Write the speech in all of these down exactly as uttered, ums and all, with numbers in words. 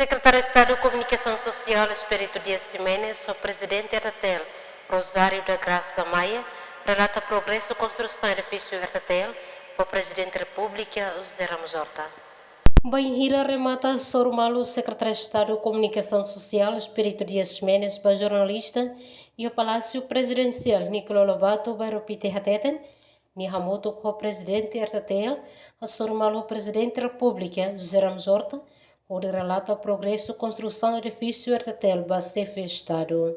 Sekretáriu Estadu Komunikasaun Sosiál Expedito Dias Ximenes ho Prezidente R T T L, Rosário da Graça Maia, relata progresu konstrusaun edifísiu R T T L ba Prezidente Repúblika José Ramos Horta. Bainhira remata hasoru malu Sekretáriu Estadu Komunikasaun Sosiál Expedito Dias Ximenes ba jornalista iha Palásiu Prezidensiál Nicolau Lobato, bairru Pite hateten, nia hamutuk ho Prezidente R T T L, hasoru malu Prezidente Repúblika José Ramos Horta, hodi relata progresu konstrusaun edifísiu R T T L ba Xefe Estadu.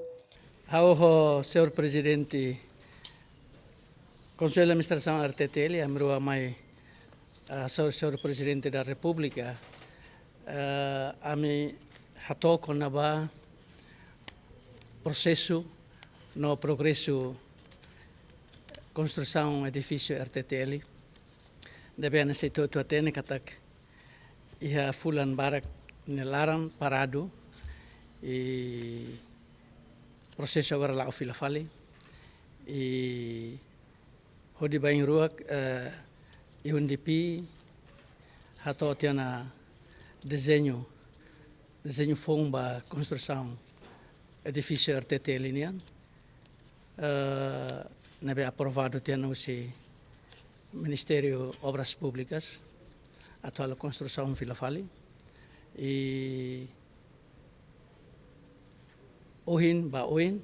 Ha'u ho Señór Prezidente Konsellu Administrasaun R T T L, ami rua mai, ah, Señór, Señór Prezidente da Repúblika, ah, ami hato'o kona-ba prosesu no progresu konstrusaun edifísiu R T T L. Ne'ebé ami sei atu hatene katak iha fulan barak nia laran paradu, i prosesu agora la'o fila fali. I hodi bainruak, eh, U N D P hato'o tiha ona dezeñu, dezeñu foun ba konstrusaun edifísiu R T T L nian, eh, ne'ebé aprovadu tiha ona husi Ministériu Obras Públikas, atu halo konstrusaun fila fali. I ohin, ba oin,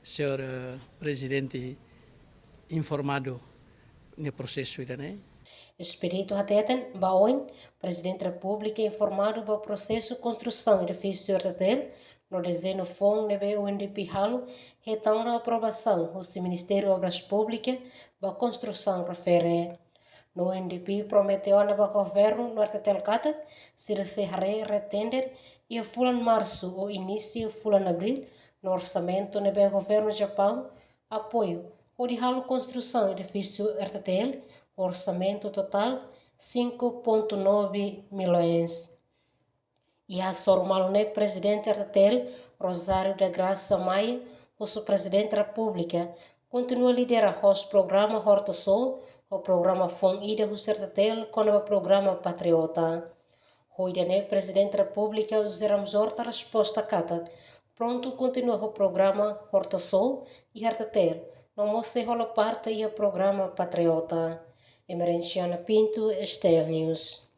Señór, eh, Prezidente informadu nia prosesu ida-ne'e. Expedito hateten, ba oin, Prezidente Repúblika informadu ba prosesu konstrusaun edifísiu R T T L, no dezeñu foun ne'ebé U N D P halo, hetan ona aprovasaun husi Ministériu Obras Públikas ba konstrusaun refere. No U N D P promete ona ba governu no R T T L katak, sira sei haree re-tender iha fulan Marsu ou inísiu fulan Abríl, no orsamentu ne'ebé governu Japaun apoiu, hodi halo konstrusaun edifísiu R T T L, orsamentu totál cinco ponto nove milhões. Iha hasoru malu ne'e Prezidente R T T L, Rosário da Graça Maia, husu Prezidente Repúblika, kontinua lidera hosi programa Horta Show, ho programa foun ida husi R T T L, kona-ba programa Patriota. Ho ida-ne'e Prezidente Repúblika José Ramos Horta resposta katak, prontu kontinua ho programa Horta Show iha R T T L, no mós sei hola parte iha programa Patriota. Emerenciana Pinto, S T L News.